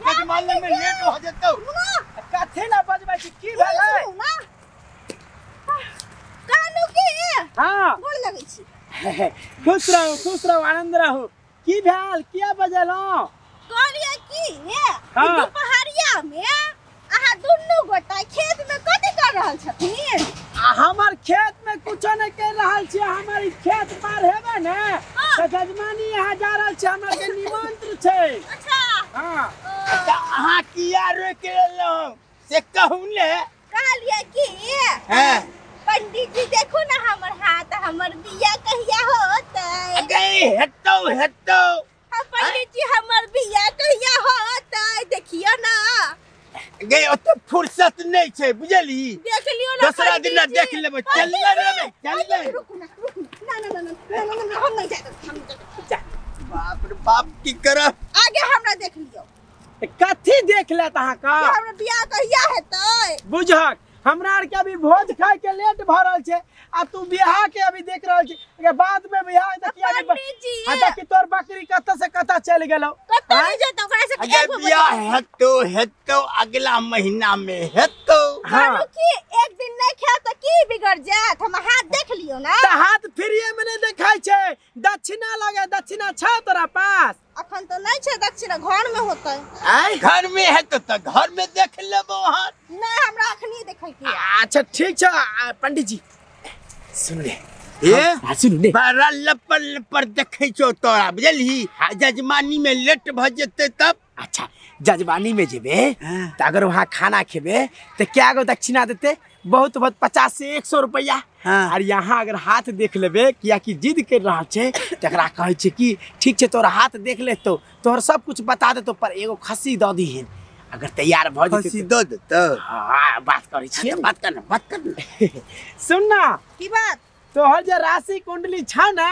जजमान में लेट हो जेतौ। कथि ला बजबै छी, की भेलै? कानू की? हां गोर लगै छी। खुश रहू, खुश रहू, आनंद रहू। की भेल, किया बजलौ? कहलियै की दुपहरिया में अहाँ दुनू गोटा खेत में कथि कर रहल छथिन? आ हमर खेत में कुछो नहीं कर रहल छी। हमर ई खेत पार हेबे ने त जजमानी यहाँ जा रहल छी, हमर के निमंत्रण छै। अच्छा। हां त अहाँ किया रोक लेलौ से कहू ने। कहलियै की हां पंडित जी देखो ना हमर हाथ, हमर बियाह कहिया होतै? गई हेतौ हेतौ। हाँ पंडित जी हमर बियाह कहिया होतै देखियो ना। गई ओते फुर्सत नहीं छै बुझली, देख लियो ना दूसरा दिन ना देख लेबै। चल रे चल रे, रुकू ना रुकू ना ना ना ना ना ना, हम नहीं जाए, हम नहीं जाए। बाप रे बाप की करब, आगे हमरा देख लियो। कथी देख लेत अहाँ का? हमरा बियाह कहिया हेतै? बुझक हमरा आर के अभी भोज खाय के लेट भ रहल छै आ तू बियाह के अभी देख रहल छी। अगर बाद में बियाह त किया नहीं? पंडित जी आ देखी तोर बकरी कत से कत चल गेलौ, कत नहीं जेतौ ओकरा से अगर बियाह हेतौ हेतौ अगला महीना में हेतौ। हां की एक दिन नहीं खाए त की बिगड़ जात? हम हाथ देख लियो ना। त हाथ फ्रीए में नहीं देखाय छै, दक्षिणा लगे। दक्षिणा छै तोरा पास? अखन त नहीं छै दक्षिणा, घर में होतै। आय घर में हेतौ त घर में देख लेबो हाथ। नहीं हमरा अखनी देखै के। अच्छा ठीक छै पंडित जी सुन ले, ए हां सुन ले, बड़ा लपर लपर देखै छौ तोरा बुझलही। जजमानी में लेट भ जेतै तब? अच्छा जजमानी में जेबे त अगर वहाँ खाना खेबे त क्या गो दक्षिणा देते? बहुत बहुत 50 से 100 रुपया। और यहाँ अगर हाथ देख लेबे, कियाकि जिद कर रहल छै तकरा कहै छै कि ठीक छै तोरा हाथ देख लेतो, तोहर सब कुछ बता देतो, पर एगो खस्सी दऽ दीहिन। अगर तैयार भ जेतै खस्सी दऽ देतौ? हां बात करै छियै, बात कर ना, बात कर ना। सुन ना की बात, तोहर जे राशि कुंडली छौ ना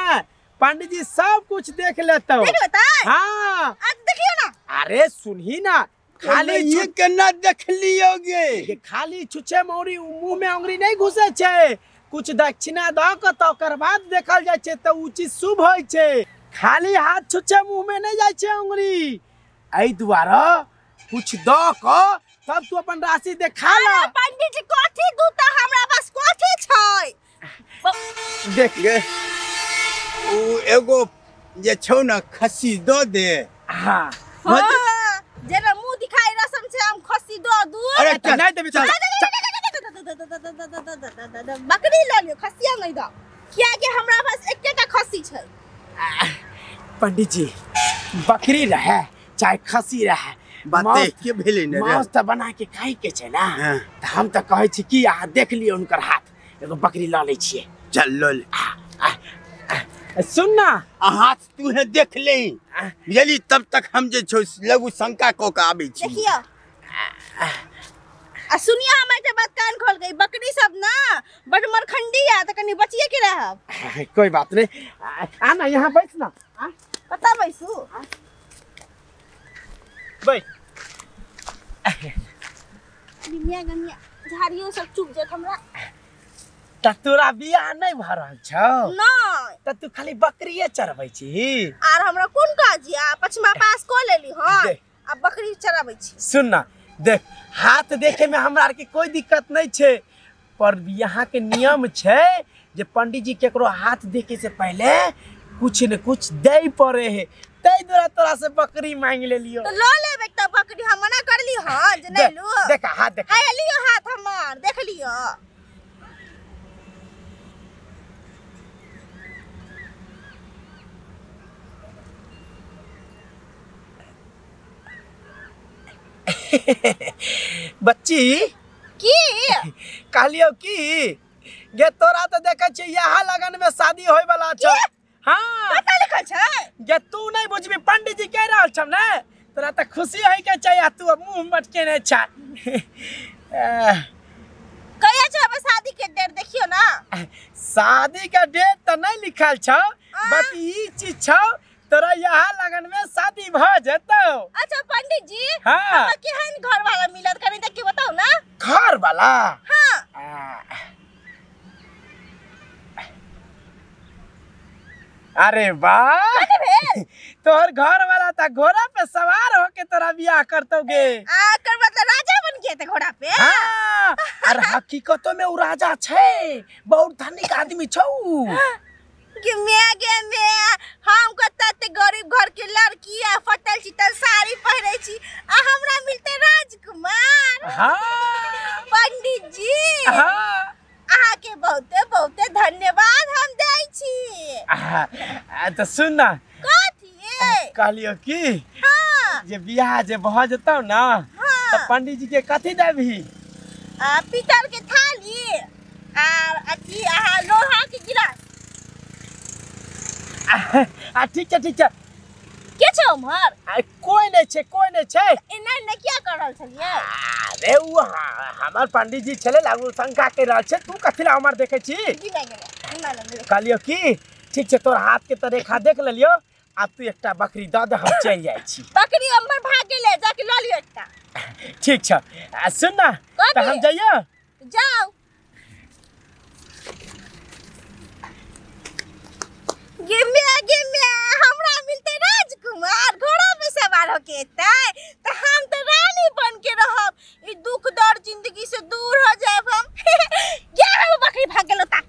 पंडित जी सब कुछ देख लेतौ। देख लेतै? हां आज देखियो ना। अरे सुनही ना, खाली ये केना देख लियोगे? खाली छुछे मौरी मुंह में अंगुरी नहीं घुसे छै, कुछ दक्षिणा द के तकर बाद देखल जाय छै त उ चीज शुभ होय छै। खाली हाथ छुछे मुंह में नहीं जाय छै अंगुरी, एहि दुआरे कुछ द के तब तू अपन राशि देखा ला। पंडित जी कथी दूता हमरा पास कथी छै? देख गे उ एगो जे छौ ना खस्सी the they. हां जेना मुंह दिखाई रसम छै हम खस्सी दऽ दू। अरे नहीं देबी, चल बकरी ल लियो, खस्सिया नहीं दऽ, कियाकि हमरा पास एकेटा खस्सी छै। पंडित जी बकरी रहे चाहे खस्सी रहे, बात के भेलै ने रे, मांस त बना के खाइ के छै ना। त हम त कहै छी कि अहाँ देख लियो हुनकर हाथ, एगो बकरी ल लै छियै। चल ल ले। सुन ना, हाथ तू है देख ले बुझली, तब तक हम जे छौ लघु शंका क के आबै छी। देखियो आ सुनियो, हमर के बात कान खोल गई, बकरी सब ना बड़ मरखंडी आ त कनी बचिए के रहब। कोई बात नहीं, आ ना यहाँ बैठ ना। पता बैसू बैठ। गनिया गनिया झाड़ियो सब चुप जात हमरा। त तोरा बियाह नहीं भ रहल छौ? नहीं। त तू खाली बकरिए चरबै छी? आर हमरा कोन काज या, पछमा पास क लेली हन, अब बकरी चराबै छी। सुन ना देख, हाथ देखे में हमरा आर के कोई दिक्कत नहीं छै, पर यहाँ के नियम छै जे पंडित जी केकरो हाथ देखे से पहले कुछ न कुछ दे पड़े है, तै दुआरे तोरा से बकरी मांग लेलियो। त ल लेबे त बकरी, हम मना करली हन जे नहीं लू। देख हाथ देख, हाय लियो हाथ हमर देख लियो। बच्ची की कहलियो की गे तोरा त देखै छी यहाँ लगन में शादी होय वाला छौ। हां पता लिखल छै गे, तू नहीं बुझबी, पंडित जी कह रहल छौ ने, तोरा त खुशी होय के चाहिए, तू मुंह मटकेने छ। कहिया छै अब शादी के डेट? देखियो ना शादी के डेट त नहीं लिखल छौ, बाकी ई चीज छौ तोरा यहाँ लगन में शादी भ जेतौ। अच्छा पंडित जी हाँ। हमरा केहन घर वाला मिलत कनी देख के बताऊ ना। घर वाला? हाँ। अरे वाह, तोहर घर वाला ता घोड़ा पे सवार होके तोरा बियाह करतोगे। आ कर मतलब राजा बन के ते घोड़ा पे। हाँ, और हकीकतो में उ राजा छै, बहुत धनिक आदमी छौ। गे मैं हम कते गरीब घर के लड़की आ फटल चिटल साड़ी पहिरै छी आ हमरा मिलते राजकुमार। हाँ पंडित जी। हाँ अहाँ के बहुते बहुते धन्यवाद हम दै छी। तो सुन ना, कथी कहलियो की हाँ जे बियाह जे भ जेतौ ना। हाँ। तो पंडित जी के कथी देबही? पीतल के थाली आर अथी अहाँ लोहा के गिलास। आ ठीक छै ठीक छै। के छै उम्हर? कोई नहीं छै, कोई नहीं छै। एना एना किया कर रहल छलियै? अरे उ हमर पंडित जी छलै लागू शंका कर रहल छै, तू कथी ला हमर देखै छी? कहलियो की ठीक छै, तोर हाथ के त रेखा देख लेलियो, आब तू एकटा बकरी the they, हम चलि जाइ छी। बकरी हमर भाग गेलै, जाके ल लियो एकटा। ठीक छै, आ सुन ना, त हम जाइयो? जाओ। गे मैं हमरा मिलते राजकुमार घोड़ा पे सवार होके एतै त हम त रानी बन के रहब, ई दुख दर्द जिंदगी से दूर हो जाएब हम। गे हम बकरी भाग गेलो ता।